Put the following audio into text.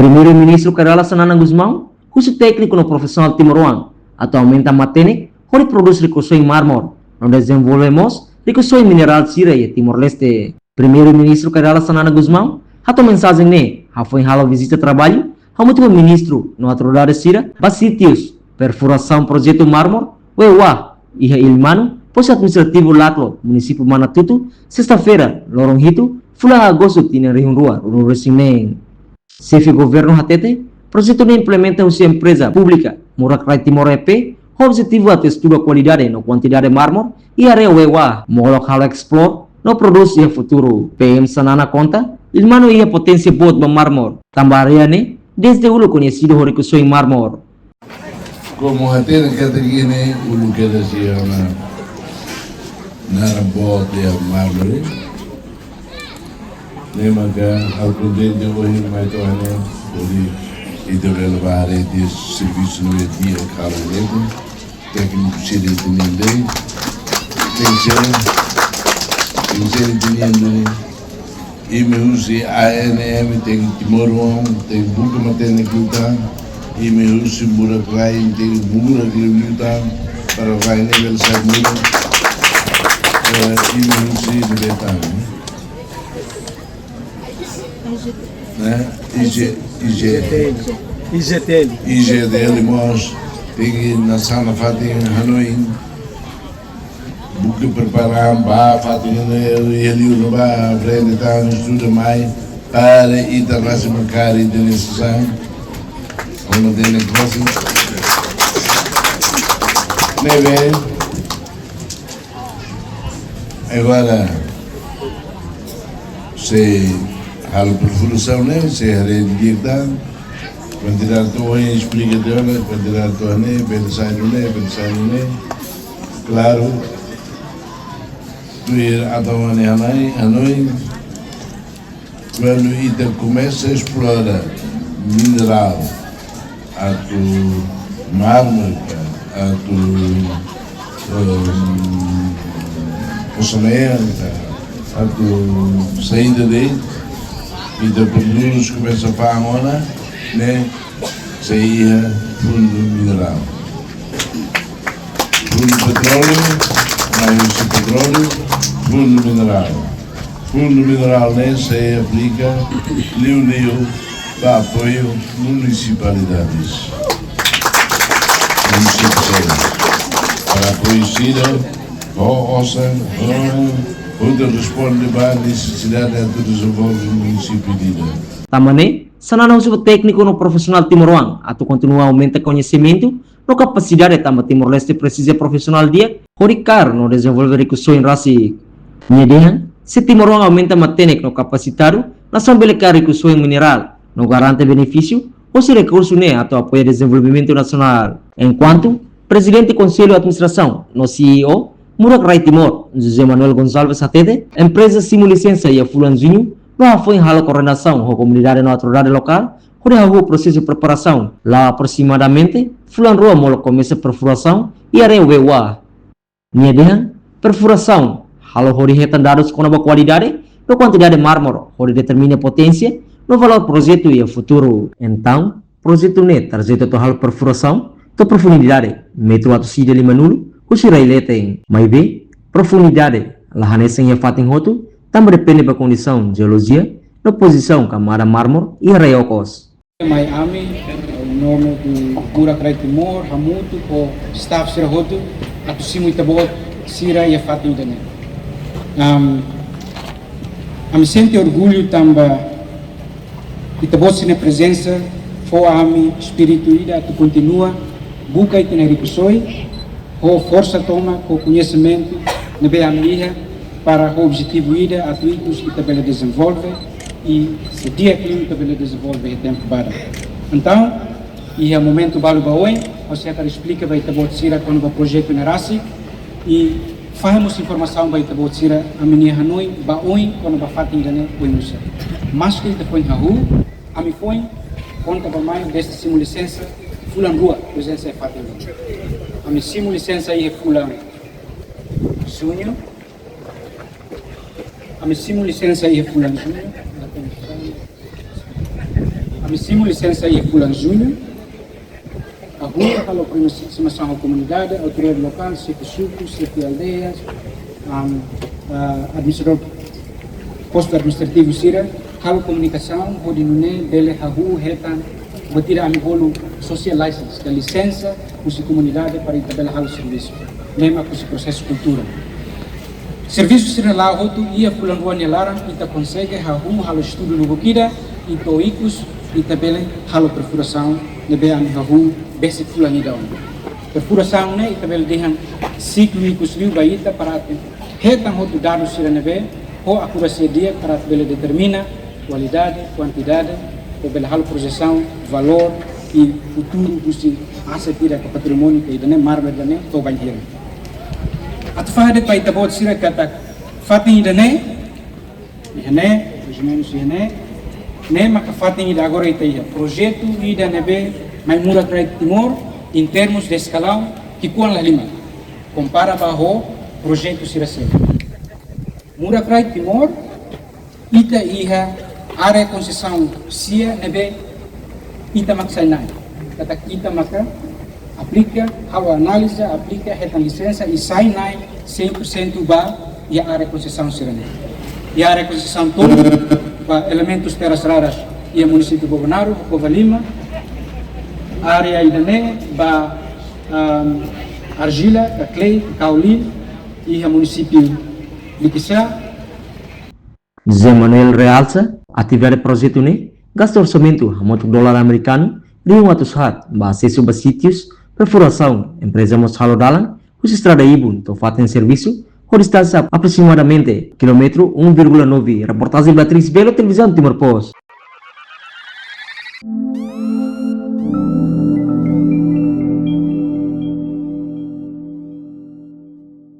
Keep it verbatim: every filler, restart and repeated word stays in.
Primeiru-Ministru Kay Rala Xanana Gusmão husu tékniku no profisionál timoroan atu aumenta matenek hodi prodús rikusoin mármor no dezenvolve mós rikusoin minerál sira iha Timor-Leste. Primeiru-Ministru Kay Rala Xanana Gusmão hato'o mensajen ne'e hafoin halo vizita traballu hamutuk ho ministru no autoridade sira ba sítiu perfurasaun projetu mármor Wewa iha Illimanu, postu administrativu Laclo, munisípiu Manatuto, sesta-feira, loron hitu, fulan agostu tinan rihun rua ruanulu-resin-neen. Xefe Governu hateten, projetu ne'e implementa husi empreza públika Murak Rai Timor E P, ho objetivu atu estuda kualidade no kuantidade mármor iha área Wewa, molok halo eksplora no prodús iha futuru. P M Xanana konta, Illimanu iha poténsia boot ba mármor, tanba área ne'e dezde uluk koñesidu ho rikusoin mármor. Komu hatene katak ida-ne'e uluk kedas iha ona naran boot iha mármore. Ne'e maka ha'u kontente ohin mai to'o ne'e, hodi ita bele bá haree servisu ne'e di'ak halo ne'e. Tékniku sira ita-nian de'it. Tenke ser, tenke ser ita-nian de'it. Imi husi A N M tenke timoroan, tenke buka matenek liután. Imi husi Murak Rai tenke murak liután para rai ne'e bele sai murak. Eh, imi husi ne'ebé tan, eh? Né? I G, I G, I G T L. I G T L mós tenke nasaun nafatin hanoin. Buka prepara ba fatin ne'e, liu no ba frente tan, estuda mai para ita rasik makari ita-nia sasán. Ona ita-nia klase. Ne'ebé, agora, sei halo perfurasaun ne'e, sei haree di'ak tan. Kuantidade to'o ohin esplika tiha ona, kuantidade to'o ne'e, bele sai nune'e, bele sai nune'e. Klaru, tuir atu hanoin, hanoin, kuandu ita komesa esplora minerál, atu mármore ka, atu, ehm, posamean ka, atu saida de'it, ita prodús komesa fa'an ona, ne'e sei iha fundu minerál. Fundu petróleu, mai husi petróleu, fundu minerál. Fundu minerál ne'e sei aplika liuliu ba apoiu munisipalidades. Munisípiu. Para apoiu sira, ho osan, ho, hodi responde ba nesesidade atu dezenvolve munisípiu ida. Tanba ne'e, Xanana husu ba tékniku no profisionál timoroan atu kontinua aumenta koñesimentu no kapasidade tanba Timor-Leste presiza profisionál di'ak hodi kaer no dezenvolve rikusoin rasik. Nia dehan, se timoroan aumenta matenek no kapasitadu, nasaun bele kaer rikusoin minerál no garante benefísiu hosi rekursu ne'e atu apoia dezenvolvimentu nasionál. Enkuantu Prezidente Konsellu Administrasaun no C E O Murak Rai Timor, José Manuel Gonçalves hateten, empreza simu lisensa iha fulan Juñu, no hafoin halo koordenasaun ho komunidade no autoridade lokál, hodi hahú prosesu preparasaun. La'o aproximadamente fulan rua molok komesa perfurasaun iha área Wewa. Nia dehan, perfurasaun halo hodi hetan dadus kona-ba kualidade no kuantidade mármor, hodi determina poténsia no valór projetu iha futuru. Entaun, projetu ne'e tarjeta atu halo perfurasaun to'o profundidade metru atus ida limanulu husi rai leten. Maibé, profundidade la hanesan iha fatin hotu, tanba depende ba kondisaun jeolojia no pozisaun kamada mármor iha rai okos. Mai ami, em nome do Murak Rai Timor, hamutuk ho staff sira hotu, atu simu ita-boot sira iha fatin ida-ne'e. Am, ami sente orgullu tanba ita-boot sira-nia prezensa fó ami espíritu ida atu kontinua buka ita-nia rikusoin, ho forsa tomak, ho koñesimentu ne'ebé ami iha, para ho objetivu ida atu ikus ita bele dezenvolve, i se di'ak liu ita bele dezenvolve iha tempu badak. Entaun, iha momentu balu ba oin, ha'u sei hakarak esplika ba ita-boot sira kona-ba projetu ne'e rasik, i fahe mós informasaun ba ita-boot sira, ami-nia hanoin ba oin kona-ba fatin ida-ne'e oinsá. Maske ita foin hahú, ami foin konta ba mai dezde simu lisensa fulan rua prezensa iha fatin ida-ne'e. Ami simu lisensa iha fulan Juñu. Ami simu lisensa iha fulan Juñu. Simu lisensa iha fulan Juñu, hahú halo aproximasaun ho komunidade, autoridade lokál, xefe suku, xefe aldeias, am, ah, administradór postu administrativu sira, halo komunikasaun hodi nune'e bele hahú hetan buat ida ami bolu social license, ka lisensa husi komunidade para ita bele halo servisu. Ne'e mak husi prosesu kultura. Servisu sira la'o hotu iha fulan rua nia laran, ita konsege hahú halo estudu lubuk ida, i to'o ikus ita bele halo perfurasaun ne'ebé ami hahú besik fulan ida ona. Perfurasaun ne'e ita bele dehan siklu ikus liu ba ita para atu hetan hotu dadus sira ne'ebé ho akurásia di'ak para atu bele determina kualidade, kuantidade, ho bele halo projesaun valór i futuru husi aset ida ka patrimóniu ka ida-ne'e, mármore ida-ne'e, to'o bainhira. Atu fahe de'it ba ita-boot sira katak fatin ida-ne'e, iha ne'e, mais ou menos iha ne'e, ne'e maka fatin ida agora ita iha. Projetu ida ne'ebé mai Murachride Timor, em termos de escalão, ki'ikoan la halimar, kompara ba ho projetu sira seluk. Murachride Timor, ita iha área konsesaun sia ne'ebé ita mak sai Na'i. Katak ita maka aplika, halo analiza, aplika, hetan lisensa i sai Na'i cem por cento ba iha área konsesaun sira-ne'e. Iha área konsesaun tolu ba elementus terras raras iha munisípiu Bobonaro, Covalima, área ida-ne'e ba, am, arjila, ka klei, kaolin, iha munisípiu Likisá. José Manuel realsa, atividade projetu ne'e gasta orsamentu hamutuk dolar amerikanu rihun atus haat ba asesu ba sítius perfurasaun, empreza mós halo dalan husi estrada ibun to'o fatin servisu, ho distánsia aproximadamente kilómetru um vírgula nove. Reportajen Beatriz Belo, Televizaun Timor Post.